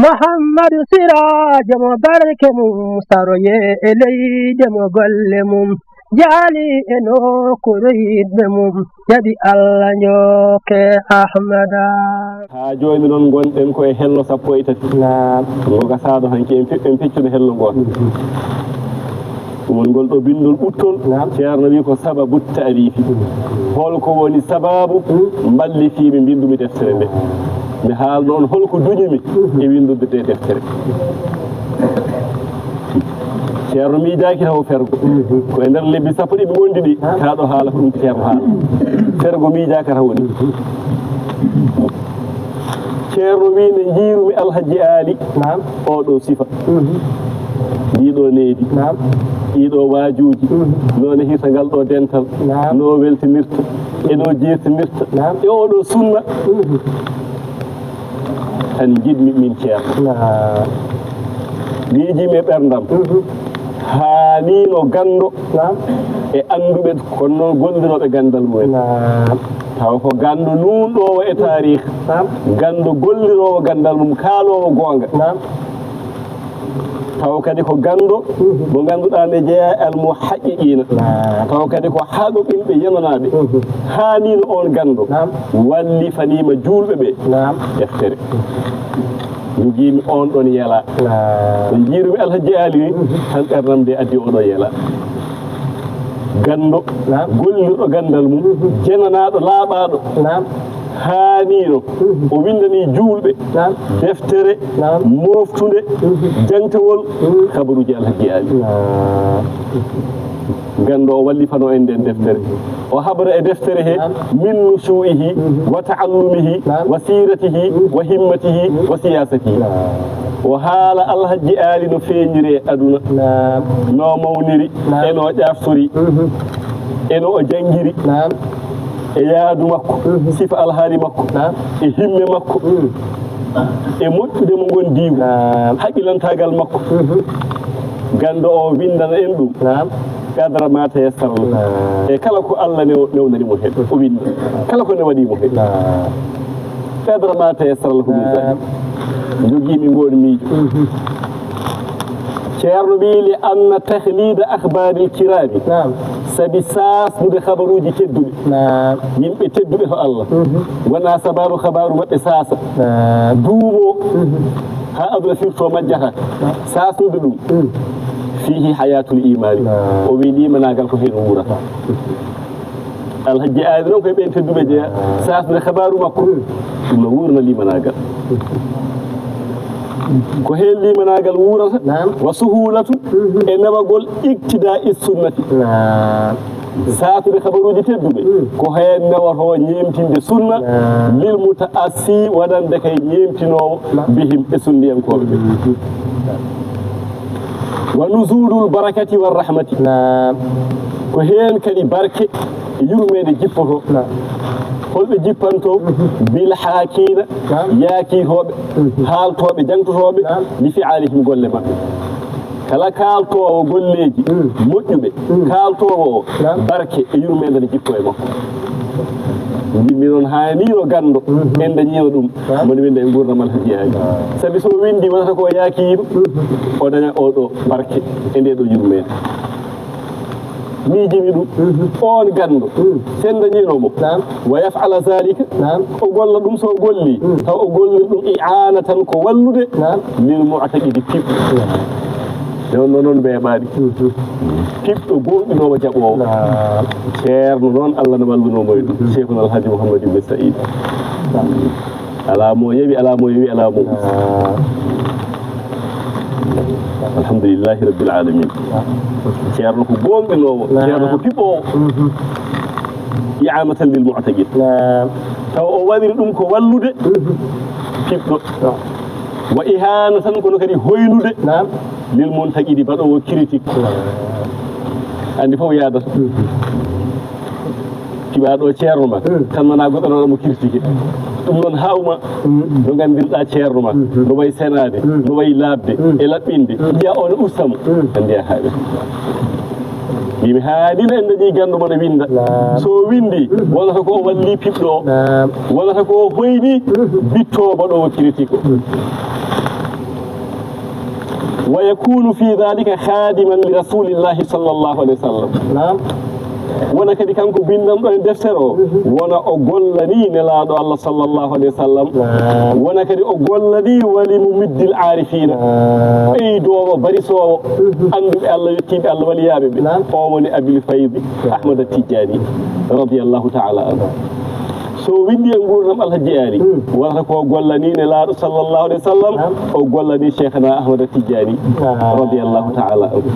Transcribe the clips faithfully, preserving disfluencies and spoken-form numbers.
Muhammadu Siraajo mo barke mum saroye e leyde mo golle mum jaali e nokkuure yiɗɓe mum jaɓi Allah njokke Ahmada. Haa jooni noon ngonɗen ko e hello sappo e tati. Naam. Ngo gasaaɗo hanki en pe-, en peccuno hello ngoo. Ɗum woni ngol ɗo binndol ɓuttol. Naam. Ceerno wi ko sababu taarifi. Hol ko woni sababu mballitii mi mbinndu mi deftere nde? Mi haalno on hol ko duñi mi e winndude nde deftere. Ceerno miijaaki taw fergo. Ko e nder lebbi sappo ɗiɗi wondi ɗi, kaa ɗo haala ko ɗum Ceerno haala. Fergo miijaaka taw woni. Ceerno wi nde njiirumi Alhaji Aali. Naam. Oɗo sifa. Mhm. Ɗiɗo needi. Naam. Ɗiɗo waajuuji. Mhm. No nehirta ngal ɗo dental. Naam. No weltinirta. E no jeertinirta. Naam. E oɗo sunna. Mhm. Tan njiɗmi min Ceerno. Naam. Miijimi e ɓerndam. Mhm. Haanino ganndo. Naam. E annduɓe kono noon gollirooɓe ganndal mumen. Naam. Taw ko ganndo nuunɗoowo e taarih. Naam. Ganndo golliroowo ganndal mum kaaloowo goonga. Naam. Taw kadi ko ganndo mo ngannduɗaa ne jeyaa e almuhaqqiqiina. Naam. Taw kadi ko haqiiqinɓe yenanaaɓe. Mhm. Haanino oon ganndo. Naam. Wallifaniima juulɓe ɓe. Naam. Deftere. Njiimi on ɗon yela. Naam. Ko njiirumi Alhaji Aali ni, mhm, tan ɓernam nde addi oɗo yela. Ganndo, naam, gollirɗo ganndal mum, mhm, jenanaaɗo, laaɓaaɗo. Naam. Haaniino, mhm, o winndani juulɓe, naam, deftere, naam, moftunde, mhm, jaŋtewol, mhm, kabaruuji Alhaji Aali. Naam. Ganndo o wallifano en nden deftere. O habra e deftere he, naam, min nushu'ihi, mhm, wa ta'allumihi, naam, wa siratihi, mhm, wa himmatihi, mhm, wa siyasatihi. Naam. O haala Alhaji Aali no feeñiri e aduna. Naam. No mawniri, naam, e no ƴaftori, mhm, e no o janngiri. Naam. E yaadu makko, mhm, sifa alhaali makko, naam, e himme makko, mhm, e moƴƴude mo ngondiigu, naam, haqqilantaagal makko. Mhm. Ganndo o winndana en ɗum. Naam. Qadra ma tayassara lahu. Naam. E kala ko Allah new-, newnani mo heen, o winndi. Kala ko newani mo heen. Naam. Qadra ma tayassara lahu min zalik. Naam. Njogii mi ngoon miijo. Mhm. Ceerno ɓii li anna tahlida akhbaril kirami. Naam. Sabi saasnude habaruuji tedduɓe. Naam. Yimɓe tedduɓe to Allah. Mhm. Wona sabaru habaru maɓɓe saasa. Naam. Duumo. Mhm. Haa aduna firto majjata. Naam. Saasnude ɗum. Mm. Fihi hayatul imani. Naam. O wi limanaagal ko heen wuurata. Alhaji Aali noon koye ɓeen tedduɓe jeya. Naam. Saasnude habaru makko. Mm. Ɗum no wuurna limanaagal. Ko heen limanaagal wuurata. Naam. Wa suhulatu, mhm, e nawagol iktida is sunnati. Naam. Saasnude habaruuji tedduɓe, mm, ko heen newoto ñeemtinde sunna, naam, lil mutaassi, wonande kay ñeemtinoowo, naam, bihim e sunniyankooɓe ɓe. Mhm. Wa nuzulul barakati war rahmati. Naam. Ko heen kadi barke e yurmeende jippoto. Naam. Holɓe jippanto? Mhm. Bil haakiina, naam, yaakiitooɓe, mhm, haaltooɓe, jaŋtotooɓe, naam, li fi'aalihim golle maɓɓe. Kala kaaltoowo golleeji, mm, moƴƴuɓe, mm, kaaltoowo o, naam, barke e yurmeende ne jippo e makko. Yimɓe noon haaniino ganndo, mhm, en dañiino ɗum, naam, moni winnda e nguurndam Alhaji Aali. Naam. Sabi so o winndi wonata ko o yaakiino, mhm, o daña oɗo barke e nde ɗo yurmeende. Miijimi ɗum, mhm, oon ganndo, mm, sen dañiino mo. Naam. Wa yaf'ala zalika, naam, o golla ɗum, so o golli, mm, taw o golliri ɗum i'anatan ko wallude, naam, lil mu'taqidi piɓɗo. Naam. Nde wonno noon mbeeɓaani. Mhm. Piɓɗo goonɗinoowo jaɓoowo. Naam. Ceerno noon Allah no wallunoo mo e ɗum. Mhm. Cheikhuna Alhaji Mouhamadou Ibn Saïd. Naam. Alaa mo yewi, alaa mo yewi, alaa mo usti. Naam. Alhamdulillahi rabbil alamin. Naam. Ceerno ko goonɗinoowo, naam, ceerno ko piɓoowo. Mhm. I'anatan lil mu'taqid. Naam. Taw o waɗiri ɗum ko wallude, mhm, piɓɗo. Naam. Wa ihanatan, kono kadi hoynude, naam, lil muntaqidi, baɗoowo critique. Naam. Anndi fof yaadata. Mhm. Piɓaaɗo ceerno ma, mm, tan wonaa goɗɗo ɗo mo critiqué. Ɗum noon haawma, mm, no nganndirɗaa ceerno ma, mm, no wayi senaade, mm, no wayi laaɓde, mm, e laɓɓinde. Mm. Njiya o no usta mo. Mm. Anndi a haaɓe. Mimi haanino en dañi ganndo mo no winnda. Naam. So o winndi, mm, wonata ko o walli piɓɗo o. Naam. Wonata ko o hoyni, mm, bittoowo ɗo o critique o. Mm. ويكون في ذلك خادما لرسول الله صلى الله عليه وسلم. Naam. Wona kadi kanko bindanɗo en deftere o, wona o gollani Nelaaɗo Allah sallallahu alayhi wa sallam. Naam. Wona kadi o gollani ولممد العارفين. Naam. Ɓeydoowo, barisoowo, annduɓe Allah, yettiiɓe Allah, waliyaaɓe ɓe. Naam. O woni Abil Faydi Ahmad Tijjaani, radiyallahu ta'ala anhu. So windi e nguurndam Alhaji Ali, wata ko gollani Nelaaɗo sallallahu alayhi wa sallam, o gollani Cheikhna Ahmad Tijjaani, radiyallahu ta'ala anhu.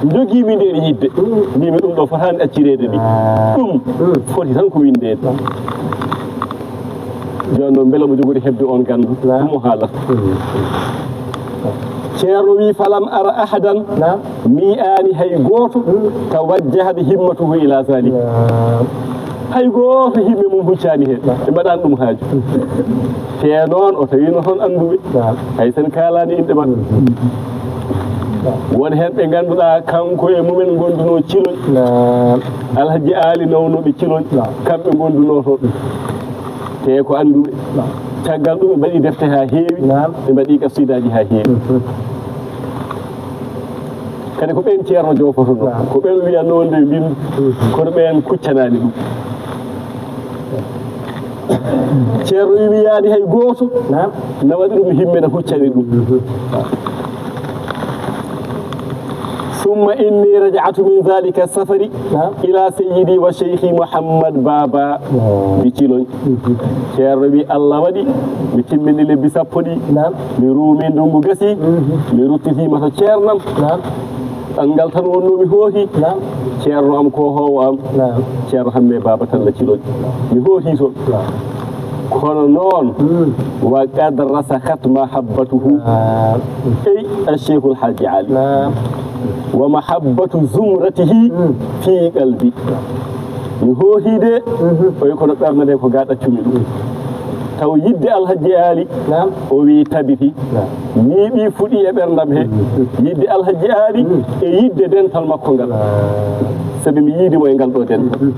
Jogii mi ndeen yidde, mbimi ɗum ɗo fotaani accireede ni. Ɗum foti tan ko windeede. Jooni noon, mbele omo jogori heɓde oon ganndo, ɗum o haalata. Ceerno wi, فلم أر أحدا, mi yiyaani hay gooto, توجهت همته إلى ذلك. Hay gooto himme mum huccaani heen, ɓe mbaɗaani ɗum haaju. Te noon o tawiino toon annduɓe, hay sen kaalaani inɗe maɓɓe. Won heen ɓe ngannduɗaa kanko e mumen ngondunoo Ciloñ. Alhaji Ali nawnooɓe Ciloñ, kamɓe ngondunoo toon. Te ko annduɓe. Caggal ɗum ɓe mbaɗi defte haa heewi, ɓe mbaɗi kasidaaji haa heewi. Kadi ko ɓeen ceerno joofotonoo, ko ɓeen wiyanoo nde mbindu, kono ɓeen kuccanaani ɗum. Ceerno wi mi yiyaani hay gooto na waɗi ɗum himme na huccani ɗum. ثم إني رجعت من ذلك السفر إلى سيدي وشيخي محمد بابا بتلون. Ceerno wi Allah waɗi mi timmini lebbi sappo ɗi. Naam. Mi ruumi ndungu gasi. Mhm. Mi ruttitiima to ceernam. Naam. Ɗanngal tan wonnoo mi hoohi. Naam. Ceerno am ko hoowo am. Naam. Ceerno Hammee Baaba Talla Cilol. Mi hoohi toon. Naam. Kono noon, mm, wa qad rasakhat mahabbatuhu. Naam. Ey, al Cheikhul Hajji Ali. Naam. Wa mahabbatu zumratihi, mm, fi qalbi. Mi hoohi de, mhm, o wi kono ɓernde nde ko ga ɗaccumi ɗum. Taw yidde Alhaji Ali, naam, o wi tabiti. Naam. Ñiiɓi fuɗi e ɓerndam he. Mhm. Yidde Alhaji Ali, mm, e yidde dental makko ngal. Naam. Sabi mi yiidi mo e ngal ɗo dental. Mhm.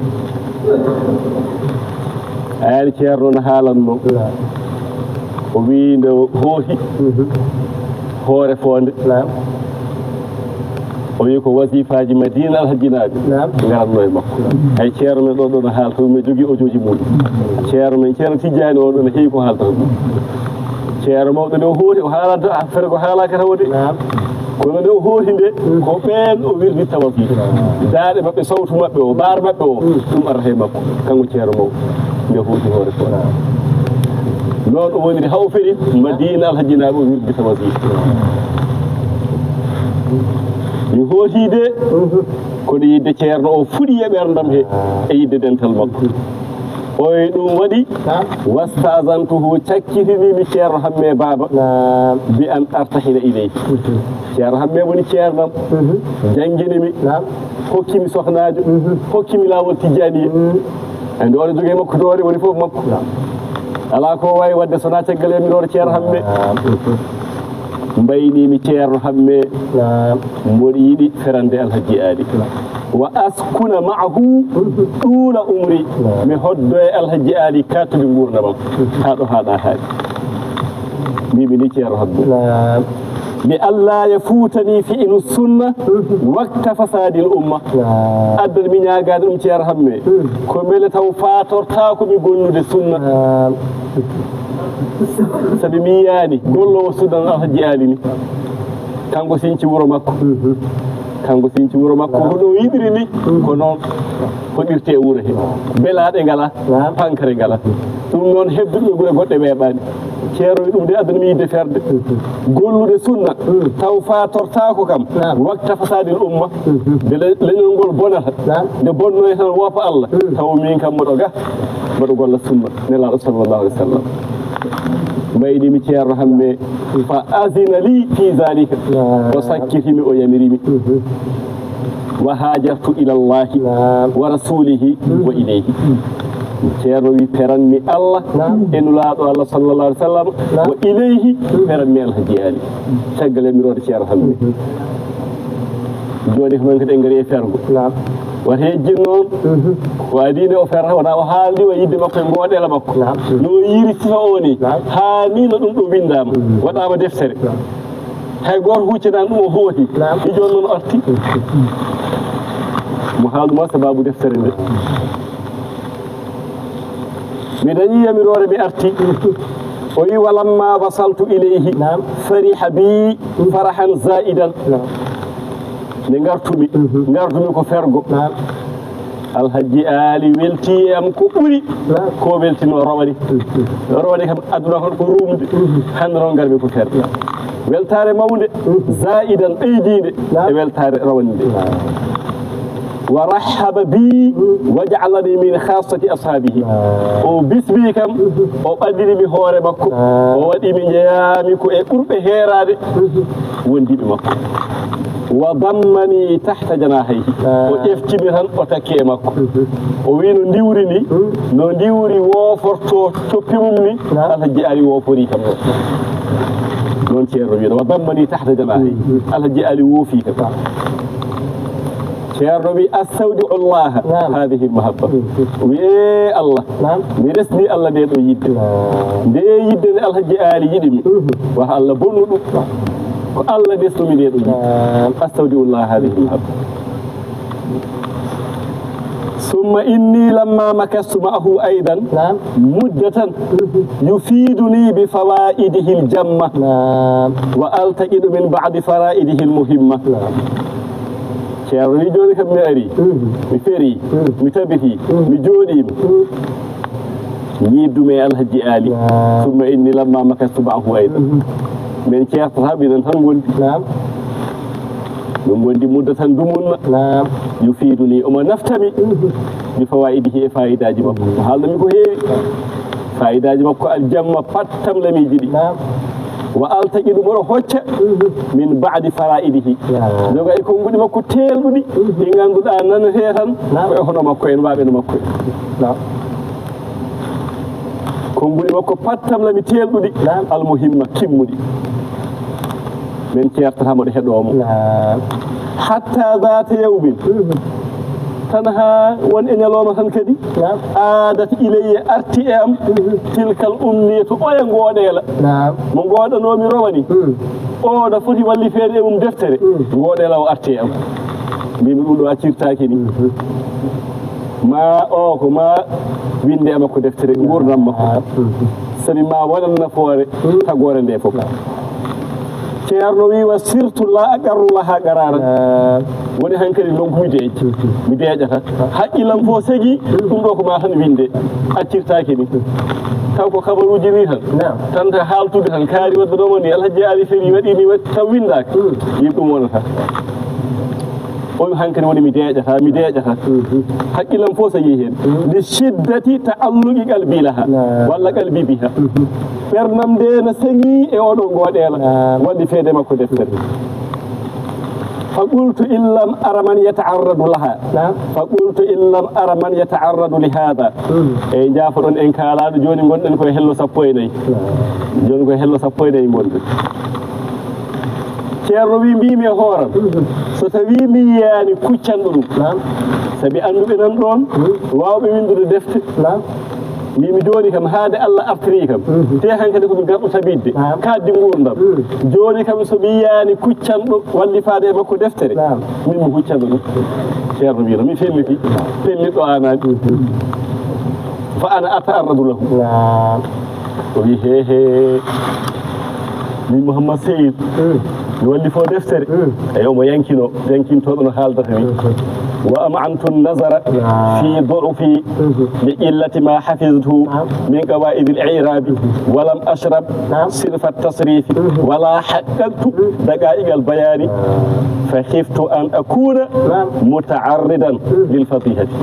A yaani ceerno no haalanno. Naam. O wi nde o hoohi, mhm, hoore foonde. Naam. O wi ko wasifaaji Madina Alhajinaaɓe, naam, ngaratno e makko. Naam. Hay ceerno men ɗo, ɗo no haalta, mi jogii ojooji muɗum. Ceerno men, Ceerno Tijjaani o ɗo no heewi ko haaltata ɗum. Ceerno mawɗo nde o hooti, o haalanta affaire ko haalaaka tawo de. Naam. Kono nde o hooti nde, mm, ko ɓeen o wirdi tawa fii. Naam. Daaɗe maɓɓe, sawtu maɓɓe o, baar maɓɓe o, mm, ɗum arata e makko. Kanko ceerno mawɗo, nde hooti hoore foonde. Naam. Noon o woniri haa o feri Madina Alhajinaaɓe o wirdi tawa fii. Mi hooti de, kono yidde ceerno o fuɗi e ɓerndam he, e yidde dental makko. Oy ɗum waɗi, wastazantuhu, cakkitini mi ceerno Hammee Baaba, naam, bi an artahila ilay. Mhm. Ceerno Hammee woni ceernam, mhm, janngini mi, naam, hokki mi sohnaajo, mhm, hokki mi laawol Tijjaaniya. Mhm. Anndi oɗo jogii makko doole woni fof makko. Naam. Alaa ko waawi waɗde so wonaa caggal yamiroore ceerno Hammee. Naam. Mbayni mi ceerno Hammee. Naam. Mboɗo yiɗi ferande Alhaji Ali. Naam. Wa askuna ma'ahu, mhm, ɗuula umri. Naam. Mi hoddo e Alhaji Ali kaatude nguurndam am. Mhm. Haa ɗo haaɗa haaɗi. Mbimi ni ceerno Hammee. Naam. Li alla yafutani fi'lu sunna, mhm, waqta fasadil umma. Naam. Addan mi ñaagaade ɗum ceerno Hammee. Mhm. Ko mbele taw faatortaako mi gollude sunna. Naam. Sabi mi yiyaani golloowo sunna no Alhaji Ali ni. Kanko sinci wuro makko. Mhm. Kanko sinci wuro makko, naam, ko no yiɗiri ni, mhm, ko noon hoɗirte e wuro he. Belaaɗe ngala, naam, pankare ngala. Ɗum noon heɓduɓe gure goɗɗe weeɓaani. Ceerno wi ɗum de addani mi yidde ferde. Mhm. Gollude sunna, mhm, taw faatortaako kam. Naam. Waqta fasadil umma. Mhm. Nde le-, leñol ngol bonata. Naam. Nde bonnoyta tan woopa Allah. Mhm. Taw min kam mboɗo ga. Mboɗo golla sunna Nelaaɗo sallallahu alaihi wa sallam. Mbayni mi ceerno Hammee, fa azina li fi zalika. Naam. O sakkiti mi, o yamiri mi. Mhm. Wa hajartu ila Allahi, naam, wa rasulihi, mhm, wa ilayhi. Ceerno wi peran mi Allah, naam, e Nulaaɗo Allah sallallahu alaihi wa sallam, naam, wa ilayhi, mhm, peran mi Alhaji Ali. Caggal yamiroore ceerno Hammee. Mhm. Jooni ko noon kadi en ngari e fergo. Naam. Wata yejjin noon, mhm, ko adii nde o ferata, wona o haaldi o yidde makko e ngoɗeela makko. Naam. No o yiiri sifa o ni, naam, haa ni no ɗum ɗo winndaama, mhm, waɗaama deftere. Naam. Hay gooto huccanaani ɗum, o hoohi. Naam. Jooni noon o arti. Mo haalnuma sababu deftere nde. Mi dañi yamiroore, mi arti. O wi, "Walamma wasaltu ilayhi, naam, fariha bi farahan zaidan." Naam. Nde ngartumi, mhm, ngartumi ko fergo. Naam. Alhaji Ali welti e am ko ɓuri, naam, ko weltino rawani. Mhm. Rawani kam aduna kon ko rumde. Mhm. Hannde noon ngarmi ko fergo. Naam. Weltaare mawnde, mhm, zaidan, ɓeydiinde, naam, e weltaare rawani nde. Naam. Wa rahaba bi, mhm, wa ja'alani min khassati ashabihi. Naam. O bismi kam, mhm, o ɓadiri mi hoore makko, naam, o waɗi mi jeyaami ko e ɓurɓe heeraade, mhm, wondiiɓe makko. Wa dammani tahta janahayhi. Ah. O ƴeftimi tan, o takki e makko. Mhm. O wi no ndiwri ni, mhm, no ndiwri wooforto coppi mum ni, naam, Alhaji Ali woofori kam noon. Noon Ceerno wiino, "Wa dammani tahta janahayhi." Mhm. Alhaji Ali woofi kam. Ah. Ceerno wi, "Astawdi'u Allah, naam, hadhihi mahabba." Mhm. O wi, "Ee Allah, naam, mi resni Allah nde ɗo yidde." Naam. Nde yidde nde Alhaji Ali yiɗi mi. Mhm. Wa Allah bonnu ɗum. Naam. Ko Allah resnumi nde ɗo yidde. Naam. "Astawdi'u Allah hadhihi mahabba." Summa inni lamma makastu ma'ahu aidan, naam, muddatan, mhm, yufiduni bi fawaidihi al-jamma, naam, wa altaqidu min ba'di faraidihi al-muhimma. Naam. Ceerno wi, jooni kam mi ari, mhm, mi feri, mhm, mi tabiti, mhm, mi jooɗiima. Mhm. Ñiiddumi e Alhaji Ali. Naam. Summa inni lamma makastu ma'ahu aidan. Mhm. Min ceertata, minen tan ngondi. Naam. Min ngondi muddatan dumunna. Naam. Yufiduni, omo naftami. Mhm. Bi fawaidihi, e faayidaaji makko. Mhm. O haalnami ko heewi. Faayidaaji makko aljamma, pattamlamiiji ɗi. Naam. Wa altaqidu, mboɗo hocca, mhm, min ba'di faraidihi. Naam. Joga e konnguɗi makko teelɗuɗi, mhm, ɗi ngannduɗaa nanetee tan, naam, ko e hono makko en, waaɓe no makko en. Naam. Konnguɗi makko pattamlami teelɗuɗi, naam, almuhimma, kimmuɗi. Min ceertata mo ɗo heɗoo mo. Naam. Hatta zata yawmin. Mhm. Tan haa won e ñalawma tan kadi. Naam. Aadat ilayya, arti e am. Mhm. Tilkal umniyatu, oya ngooɗeela. Naam. Mo ngooɗanoomi rowani. Mhm. O na foti wallifeede e mum deftere. Mhm. Ngooɗeela o arti e am. Mbimi ɗum ɗo accirtaake ni. Mhm. Ma o ko ma winde e makko deftere nguurndam makko. Ah, mhm. Sabi ma wonan nafoore, mhm, tagoore nde fof. Ceerno wi, "Wa sirtu la aqarru laha qararan." Ah. Woni hankadi lonkumi deeƴde. Mhm. Mi deeƴata. Haqqillam fof segi, mhm, ɗum ɗo ko ma tan winde. Accirtaake ni. Taw ko kabaruuji ni tan. Naam. Tan ta haaltude tan, kaari wadde ɗo woni Alhaji Ali feri waɗi ni, waɗi taw windaaka. Mhm. Wi ɗum wonata. O wi, "Hankadi woni mi deeƴata, mi deeƴata." Mhm. Haqqillam fof so yehi heen. Mhm. Li shiddati ta'alluqi qalbi laha. Naam. Walla qalbi biha. Mhm. Ɓernam nde na seŋi e oɗo ngooɗeela. Naam. Wallifeede makko deftere. Fa qultu in lam ara man yata'arradu laha. Naam. Fa qultu in lam ara man yata'arradu li hada. Mhm. Eyi, njaafoɗon en kaalaano, jooni ngonɗen koye hello sappo e nayi. Naam. Jooni koye hello sappo e nayi ngonɗen. Ceerno wi, mbimi e hooram, mhm, so tawi mi yiyaani kuccanɗo ɗum. Naam. Sabi annduɓe nan ɗoon, mhm, waawɓe winndude defte. Naam. Mbimi jooni kam, haade Allah artiri kam, mhm, te hankadi ko mi garɗo tabitde, naam, kaaddi nguurndam. Mhm. Jooni kam, so mi yiyaani kuccanɗo wallifaade e makko deftere, naam, min mi huccanɗo ɗum. Ceerno mbino, mi felliti, fellitɗo aanaani. Mhm. Fa ana ata'arradu lahu. Naam. O wi, "He, he, min Mouhammad Seyid, mm, mi wallifo deftere." Mm. Eyi, omo yankino, yankintooɗo no haaldata ni. Mm. "Wa am'antu nazara, naam, fi du'fi, mm, li qillati ma hafiztu, naam, min qawaid al-i'rabi, mm, wa lam ashrab, naam, sinfa at-tasrif, mm, wa la haqqaqtu, mm, daqa'iq al-bayani, naam, fa khiftu an akuna, naam, muta'arridan, mm, lil fadihati."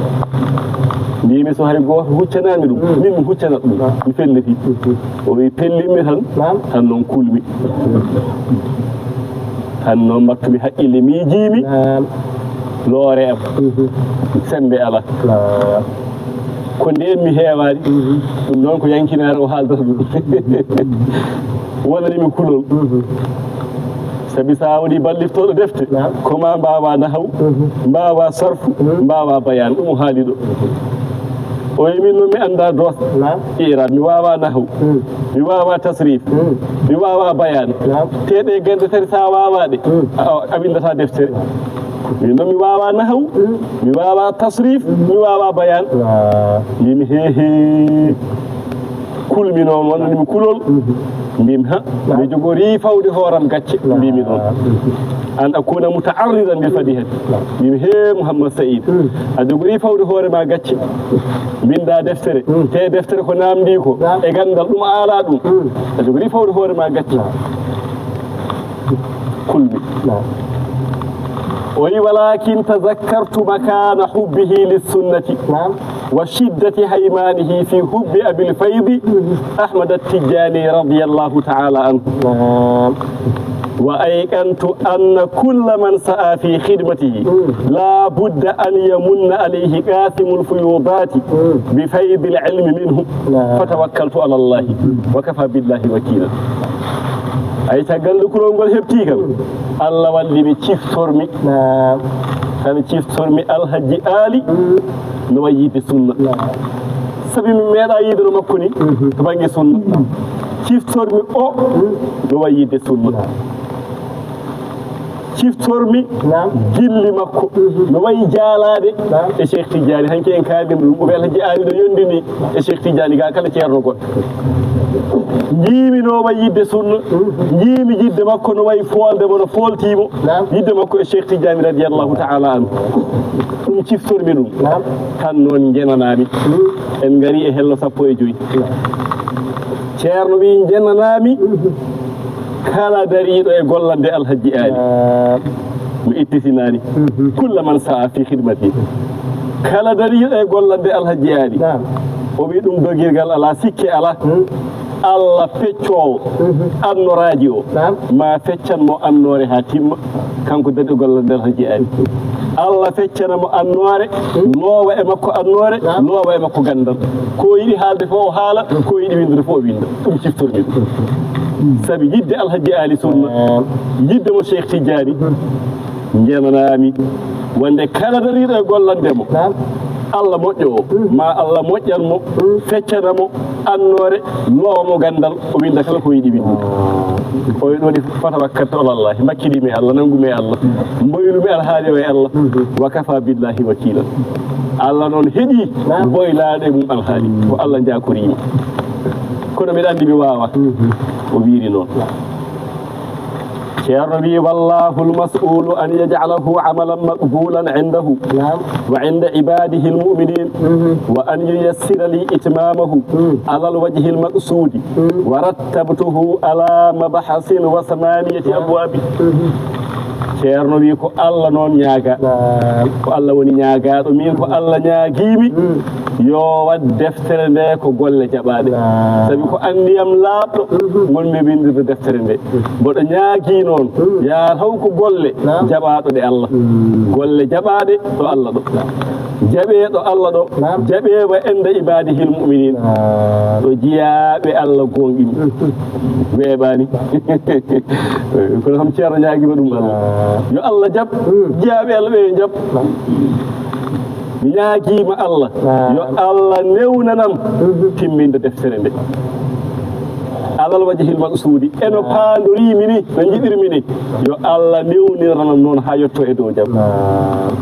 Mbimi so hay gooto huccanaani ɗum, mm, min mi huccana ɗum. Naam. Mi felliti. Mm. O wi, pellinmi tan, naam, tan noon kulmi. Tan noon mbattumi haqqille, miijiimi. Naam. Loore am. Mhm. Semmbe alaa. Naam. Ko ndeen mi heewaani. Mhm. Ɗum noon ko yankinaare o haaldata ɗum. Wonani mi kulol. Mhm. Sabi so a woni balliftooɗo defte, naam, ko ma mbaawa nahaw, mhm, mbaawa sarfu, mhm, mbaawa bayaan, ɗum o haali ɗo. Mhm. O wi min noon mi anndaa dos. Naam. I'raab, mi waawaa nahwu. Hmm. Mi waawaa tasrif. Hmm. Mi waawaa bayaan. Naam. Te ɗe gannde tati so a waawaa ɗe, hmm, a, a winndataa deftere. Min noon mi waawaa nahwu, hmm, mi waawaa tasrif, hmm, mi waawaa bayaan. Naam. Mbimi, he, he. Kulmi noon, wonnanimi kulol. Mhm. Mbimi, ha, naam, mi jogori fawde hooram gacce. Naam. Mbimi ɗon. Mhm. An akuna muta'arridan bil fadihati. Naam. Mbimi, he Mouhammad Saïd, mhm, a jogori fawde hoore ma gacce. Mbinda deftere. Mhm. Te deftere ko namdi ko, naam, e gandal ɗum ala ɗum. Mhm. A jogori fawde hoore ma gacce. Naam. Kulmi. Naam. O wi, walakin tazakkartu makana hubbihi lissunnati. Naam. وشدة هيمانه في حب أبي الفيض أحمد التجاني رضي الله تعالى عنه. نعم. وأيقنت أن كل من سعى في خدمته لا بد أن يمن عليه قاسم الفيوضات بفيض العلم منه. نعم. فتوكلت على الله وكفى بالله وكيلا. Ay, caggal nde kulol ngol heɓti kam, Allah walli mi ciftormi. Naam. Hami ciftormi Alhaji Ali, mm, no wayi yiɗde sunna. Naam. Sabi mi meeɗa yiidoro makko ni, mhm, to bannge sunna. Naam. Ciftormi o, mm, no wayi yiɗde sunna. Naam. Ciftormi, naam, gilli makko, mhm, no wayi jaalaade, naam, e Cheikh Tidiane. Hanki en kaaldi ɗum, o wi Alhaji Ali no yondini e Cheikh Tidiane ga kala ceerno goɗɗo. Njiimi no wayi yiɗde sunna. Mhm. Njiimi yiɗde makko no wayi foolde mo no fooltii mo. Naam. Yiɗde makko e Cheikh Tidiane radiyallahu ta'ala anhu. Ɗum ciftormi ɗum. Naam. Tan noon njenanaami. Mhm. En ngari e hello sappo e joy. Naam. Ceerno wi njenanaami. Mhm. Kala dariiɗo e gollande Alhaji Ali. Naam. Mi ittisinaani. Mhm. Kulla man sa'a fi khidmati. Kala dariiɗo e gollande Alhaji Ali. Naam. O wi ɗum dogirgal alaa, sikke alaa. Mhm. Allah feccoowo, mhm, annoraaji o, naam, ma feccan mo annoore haa timma. Kanko dariiɗo gollande Alhaji Ali. Allah feccana mo annoore, mhm, loowa e makko annoore, naam, loowa e makko ganndal. Ko yiɗi haalde fof o haala, ko yiɗi winndude fof o winnda. Ɗum ciftormi ɗum. Sabi yiɗde Alhaji Ali Sunna, naam, yiɗde mo Cheikh Tidiane, mhm. Njenanaami wonde kala dariiɗo e gollande mo, naam, Allah moƴƴo o, mm, ma Allah moƴƴan mo, mm, feccana mo annoore, loowa mo ganndal, o winnda kala ko yiɗi winndude. Ah. O wi ɗo ni, fatawakkaltu alallahi, mbakkilimi e Allah, nanngumi e Allah, mboylumi alhaali o e Allah, mhm, wa kafa billahi wakila. Allah noon heƴi, naam, boylaaɗo e mum alhaali, ko Allah njaakoriima. Kono miɗa anndi mi waawaa. Mhm. O wiiri noon. Ceerno wi, wallahu lmas'ulu an yaj'alahu amalan maqbulan indahu, naam, wa inda ibadihi lmuminin, mhm, wa an yuyassira li itmamahu, mhm, ala lwajhi lmaqsudi, mhm, wa rattabtuhu ala mabhasin wa thamaniyati, naam, abwabi. Mhm. Ceerno wi ko Allah noon ñaaga. Naam. Ko Allah woni ñaagaaɗo, min ko Allah ñaagiimi, mhm, yo waɗ deftere nde ko golle jaɓaaɗe. Naam. Sabi ko anndiyam laaɓɗo, mhm, ngonmi winndirde deftere nde. Mboɗo ñaagii noon, mm, yaa taw ko golle, naam, jaɓaaɗo ɗe Allah. Mm. Golle jaɓaaɗe ɗo Allah ɗo. Naam. Jaɓee ɗo Allah ɗo. Naam. Jaɓee wa inda ibadihil mu'minin. Naam. Ɗo jiyaaɓe Allah goonɗinɓe. Mm. Weeɓaani. Kono kam ceerno ñaagiima ɗum Allah. Naam. Yo Allah jaɓ, mm, jiyaaɓe Allah ɓe yo jaɓ. Naam. Mi ñaagiima Allah, naam, yo Allah newnanam, mhm, timminde deftere nde. Alal wajhil maqsuudi, e no, naam, paandoriimi ni, no njiɗirmi ni, yo Allah newniranam noon haa yetto e dow jam. Naam.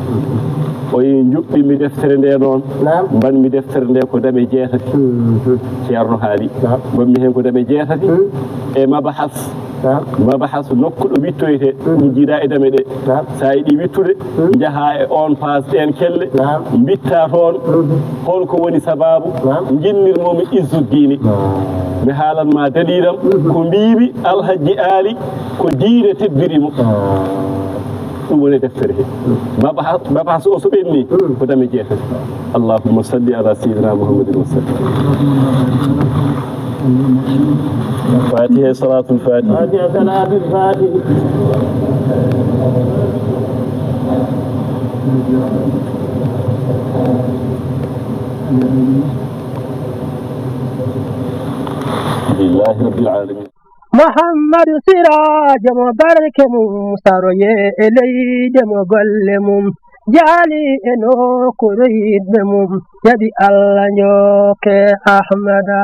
O yi njuɓɓimi deftere nde noon, naam, mbanmi deftere nde ko dame jeetati. Mhm. Ceerno haali. Naam. Mbanmi heen ko dame jeetati, mhm, e mabahas. Naam. Mabahas, nokku ɗo wittoytee, mhm, ɗum jiidaa e dame ɗe. Naam. So a yiɗi wittude, mhm, njahaa e oon paas, ɗeen kelle, naam, mbittaa toon, mhm, holko woni sabaabu, naam, njinnirmoomi Izzuddiini. Naam. Mi haalan ma daliilam, mhm, ko mbiimi Alhaji Aali ko diine teddiri mo. Naam. Ɗum woni e deftere he. Mhm. Mabahas, mabahas o so ɓenni, mhm, ko dame jeetati. Allahumma salli ala sayyidina Muhammadin wa sallim. Fatiha, salatul fatiha. Fatiha, salatul fatiha. Alhamdulillahi rabbil alamin. Muhammadu Siraajo mo barke mum saroye e leyde mo golle mum. Jaali e nokkuure yiɗɓe mum, yaɗi Allah njooke Ahmada.